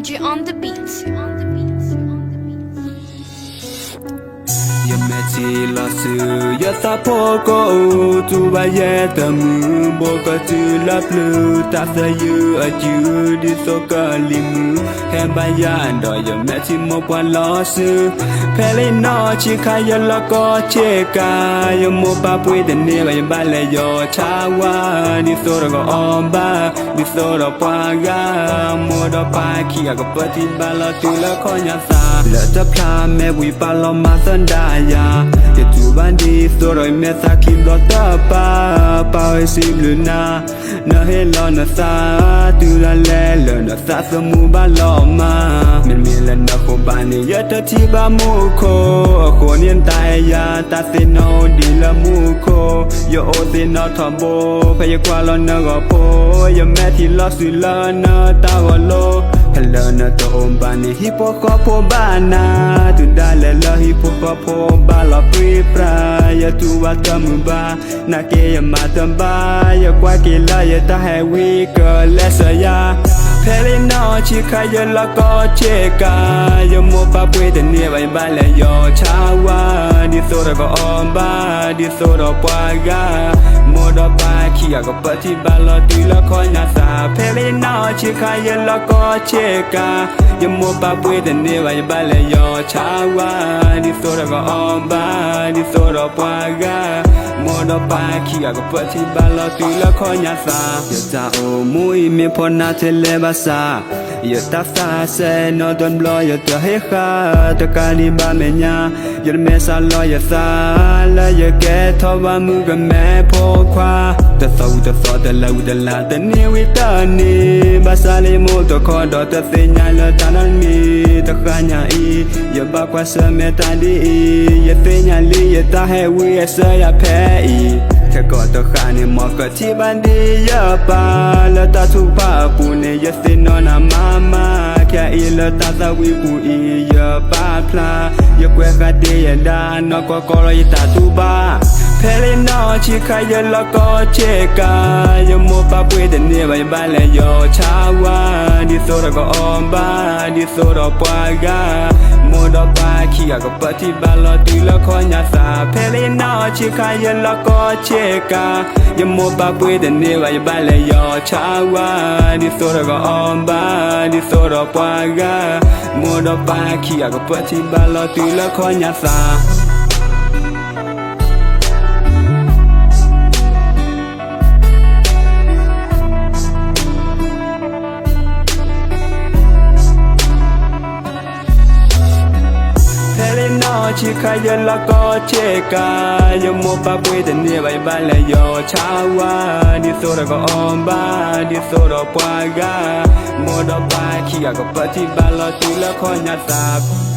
G on the beat. ယမဲာ်ထံလီၤဆူ ယသးဖိကအိၣ် တူၢ်ဘၣ်ယဲၢ်တမုာ် ဘိကတုၤလၢပျုၤ တၢ်သယုၢ်အစု ဒ်သိးကလံၤမုၢ် ဟဲဘါယွၤဒီး ယမဲာ်ထံမိၢ်ပှၢ်လီၤဆူ ဖဲလံနီၢ်ဆံးခါ ယလီၢ်ကီဆ့ကၤ ယမိၢ်ပၢ်ပှ့ၤတန့ၢ်ဘၣ် ယဘၣ်လဲၤယီၤဆါဝါ ဒ်သိးဒီးကအီၣ်ဘၣ် ဒ်သိးဒီးပှၤဂၤ မိၢ်ဒီးပၢ်ခံဂၤ ကပၢထံဘါလီၤတုၤလၢခီၣ်ညါသး လၢတဖျါမဲာ်ဝံၤ ပာ်လီၤမၤသဒါယၤ ယတူၢ်ဘၣ်ဒ်သိးဒီး ယမဲာ်သးခံဘျီတပၢ် ပၢ်ဧၢ စံးဘျုးနၤ နဟ့ၣ်လီၤနသး တုၤဒၣ်လဲာ်လၢနသးသမူဘၣ်လီၤမၢ် မ့မ့ၢ်လၢနဃိဘါန့ၣ် ယတထံၣ်ဘၣ်မူခိၣ် အဃိန့ၣ်တၢ်အဲၣ်ယၤ တၢ်သ့ၣ်နီၣ်အိၣ်ဒံးလၢမူခိၣ် ယအိၣ်သ့ၣ်နီၣ်ထီဘိ ဖဲယကွၢ်လီၤနဂီၤဖိ ယမဲာ်ထံလီၤဆူလၢနတၢ်ဂီၤလိ ဖဲလၢနတအိၣ်ဘၣ်န့ၣ် ဟံၣ်ဖိဃီဖိဘၣ်နၤ တုၤဒၣ်လဲာ်လၢဟံၣ်ဖိဃီဖိဘၣ်လီၤပြံပြါ ယတူၢ်ဘၣ်တမုာ်ဘၣ် နာ်က့ယမၤတဘၣ် ယကွၢ်က့ၤလၢယတၢ်ဟဲဝံကလဲၤစၢၤယၤ ဖဲလံနီၢ်ဆံးခါ ယလီၢ်ကီဆ့ကၤ ယမိၢ်ပၢ်ပှ့ၤတန့ၢ်ဘၣ် ယဘၣ်လဲၤယီၤဆါဝါ ဒ်သိးဒီးကအီၣ်ဘၣ် ဒ်သိးဒီးပှၤဂၤ မိၢ်ဒီးပၢ်ခံဂၤ ကပၢထံဘါလီၤတုၤလၢခီၣ်ညါသး ဖဲလံနီၢ်ဆံးခါ ယလီၢ်ကီဆ့ကၤ ယမိၢ်ပၢ်ပှ့ၤတန့ၢ်ဘၣ် ယဘၣ်လဲၤယီၤဆါဝါ ဒ်သိးဒီးကအီၣ်ဘၣ် ဒ်သိးဒီးပှၤဂၤ မိၢ်ဒီးပၢ်ခံဂၤ ကပၢထံဘါလီၤတုၤလၢခီၣ်ညါသး ယတၢ်အိၣ်မူအံၤမ့ၢ်ဖီနၤထဲလဲၣ်ဘၣ်ဆၣ် ယတၢ်သးစဲနီၢ်တဘျီ ယတဟ့ၣ်ဃာ်တကးဒံးဘၣ်မဲာ်ညါ ယတမဲာ်ဆှးလီၤယသး လၢယကဲထီၣ်ဘၣ်မုၣ်ကမဲဖိခွါ တသီဝံၤတသီ တလါဝံၤတလါ တနံၣ်ဝံၤတနံၣ် ဘၣ်ဆၣ်လၢယမိၢ်တခီဒီး တသ့ၣ်ညါလၢတၢ်နီတမံၤ တဃၣ်ညါအံၤ ယဘၣ်ကွၢ်ဆၢၣ်မဲာ်တၢ်ဒ်အံၤ ယသ့ၣ်ညါလံ ယတၢ်ဟဲဝံအစၢၤယၤဖဲအံၤ ခဲကိာ်တဃၣ်န့ၣ် မ်ကထံၣ်ဘၣ်ဒ်ယပၢ် လၢတၢ်ထုကဖၣ်အပူၤန့ၣ် ယသ့ၣ်နီၣ်နၤမၤမၤ ခဲအံၤလၢတၢ်သးဝံၣ်ပူၤအံၤ ယပာ်ဖျါ ယကွဲးဃာ်တ့ၢ်ယဒၣ် နီၢ်ကီၢ်ကီၢ်လီၤယတၢ်တူၢ်ဘၣ် ဖဲလံနီၢ်ဆံးခါ ယလီၢ်ကီဆ့ကၤ ယမိၢ်ပၢ်ပှ့ၤတန့ၢ်ဘၣ် ယဘၣ်လဲၤယီၤဆါဝါ ဒ်သိးဒီးကအီၣ်ဘၣ် ဒ်သိးဒီးပှၤဂၤ မိၢ်ဒီးပၢ်ခံဂၤ ကပၢထံဘါလီၤတုၤလၢခီၣ်ညါသး ဖဲလံနီၢ်ဆံးခါ ယလီၢ်ကီဆ့ကၤ ယမိၢ်ပၢ်ပှ့ၤတန့ၢ်ဘၣ် ယဘၣ်လဲၤယီၤဆါဝါ ဒ်သိးဒီးကအီၣ်ဘၣ် ဒ်သိးဒီးပှၤဂၤ မိၢ်ဒီးပၢ်ခံဂၤ ကပၢထံဘါလီၤတုၤလၢခီၣ်ညါသး ဖဲလံနီၢ်ဆံးခါ ယလီၢ်ကီဆ့ကၤ ယမိၢ်ပၢ်ပှ့ၤတန့ၢ်ဘၣ် ယဘၣ်လဲၤယီၤဆါဝါ ဒ်သိးဒီးကအီၣ်ဘၣ် ဒ်သိးဒီးပှၤဂၤ မိၢ်ဒီးပၢ်ခံဂၤ ကပၢထံဘါလီၤတုၤလၢခီၣ်ညါသး